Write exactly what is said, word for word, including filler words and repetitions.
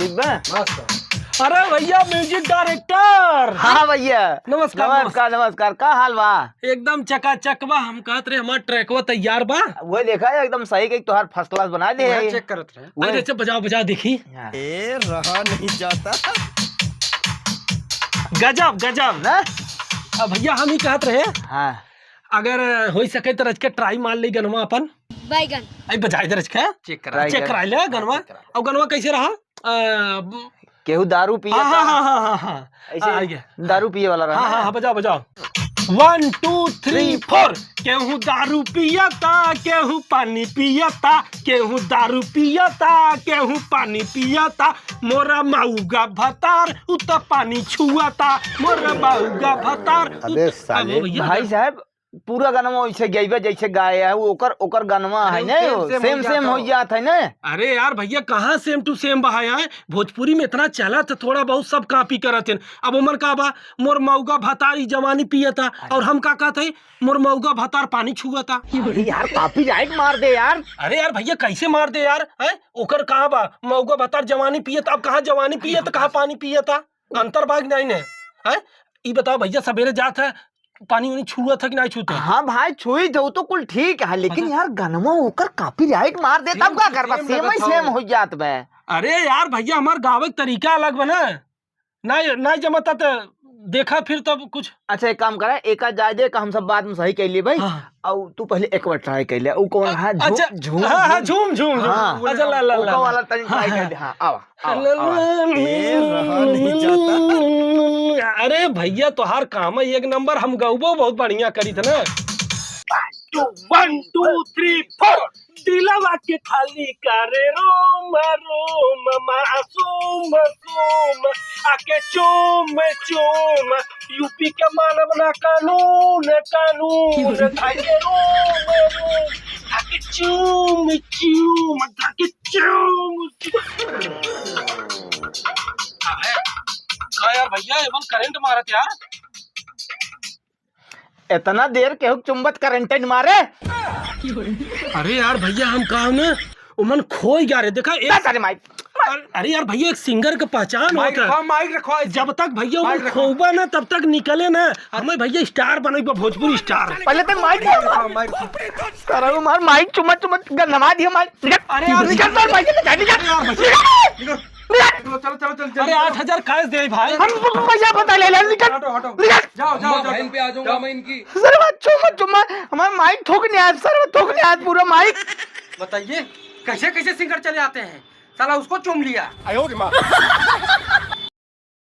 बा? मस्त। अरे भैया, music director। हाँ भैया। नमस्कार, नमस्कार, नमस्कार। नमस्कार। का हाल बा? एकदम चकाचक बा। हम कहत रहे, हमार trackवा तैयार बा। वही देखा, एकदम सही के तोहार first class बना दे वही है। Check करत रहे। वही। अरे, अच्छा, बजाओ, बजाओ, देखी। हाँ। ए, रहा नहीं जाता। गजब, गजब। ना? अब भैया, हम ही कहत रहे। हाँ। अगर होई सके तो रच के try मार ले गनवा अपन। बैगन। आई बजाए दे रच के। Check करा। Try check कर। करा ले गनवा। हाँ, check करा। अब गनवा कैसे रहा? अ, ब-, केहू दारू पियता। हाँ, हाँ, हाँ, हाँ, हाँ। ऐसे हाँ, आ गया। दारू पिए वाला रहा हाँ, ना? हाँ, हाँ, बजाओ, बजाओ। One, two, three, four। केहू दारू पियता, केहू पानी पियता, केहू दारू पियता, केहू पानी पियता। मोरा मऊगा भतार, उ त पानी छुअता। मोरा मऊगा भतार, उ अबे त-, साले। अब भैया भाई साहब, पूरा गनवा वैसे गइबे जैसे गाए है, वो ओकर, ओकर गनवा अरे है वो ना, same, वो same, same हो जाता हो। जात है ना। अरे यार भैया, कहाँ same to same बहा है? भोजपुरी में इतना चलत है, थोड़ा बहुत सब copy करत हैं। अब ओमन का बा, मोर मऊगा भतार ई जवानी पियता, अरे। और हम का कहत है, मोर मऊगा भतार पानी छुअता। अरे यार, copyright मार दे यार। अरे यार भैया, कैसे मार दे यार, हैं? ओकर कहाँ बा, मऊगा भतार जवानी पियता, अब कहाँ जवानी पियता, कहाँ पानी पियता? अंतर बा कि नहीं ने, हैं? ई बताओ भैया, सवेरे जात है, पानी उनी छुअत है कि नहीं छूते? हाँ भाई, छुई थे, वो तो कुल ठीक है, लेकिन अच्छा। यार, गनवा ओकर copyright मार दे, same तब का to करबा? Same same ही लगाता same हो। हो जात बे। अरे यार भैया, हमार गावे के तरीका अलग बा ना, नहीं, नहीं जमता तो देखा फिर तब कुछ। अच्छा, एक काम करा, एका जाए दे, का हम सब बाद में सही कर लिए भाई। हाँ। और तू पहले एक बार try कर ले, वो कौन है? अच्छा, झूम, हाँ, हाँ, झूम, झूम, झूम। हाँ। अच्छा, ला, ला, ओका ला, वाला ला। तनी हाँ, try कर हाँ। दे, हाँ, आवा। आवा, आवा। ए, रहा नहीं जाता। अरे भैया, तोहार काम है एक नंबर, हम गौबो बहुत बढ़िया करी थे ना। One, two, one, two, three, four। दिलवा के खाली करे रोम रोम, मासूम मासूम, आके चूम चूम। यूपी के मानव ना कानून, कानून। खाके रोम रोम, खाके चूम चूम, खाके चूम चूम। अबे, का यार भैया, एमन करंट मारत यार। इतना देर केहू चुम्बत करंट न मारे। अरे यार भैया, हम कहा ना, उमन खोई जा रहे। देखा, एक बस, अरे माई। अरे, अरे यार भैया, एक सिंगर के पहचान माइक होत है। रखो, माइक रखो, ऐसे। जब तक भैया वो माइक रखो। खोबा ना, तब तक निकले ना। हमें भैया स्टार बने बा, भोजपुरी स्टार। पहले तो माइक माइक रखो, माइक रखो। सारा वो मार माइक चुम्मा चुम्मा गंधवा दिया माइक। निकल। अरे यार, निकल, निकल। माइक निकल, निकल। अरे यार भैया। निकल। निकल। निकल। चलो, चलो, चलो, चलो, चलो। अरे, आठ हजार cash दे भाई। हम पैसा बता ले, ले, निकल। हटो, हटो। निकल। जाओ, जाओ, जाओ, बहन पे आ जाऊंगा जाओ। मैं इनकी। सर, वो चुम्मा, चुम्मा, हमारा माइक थूकने आया, सर, वो थूकने आया पूरा माइक। बताइए, कैसे, कैसे सिंगर चले आते हैं? साला उसको चूम लिया। आयो रे माँ।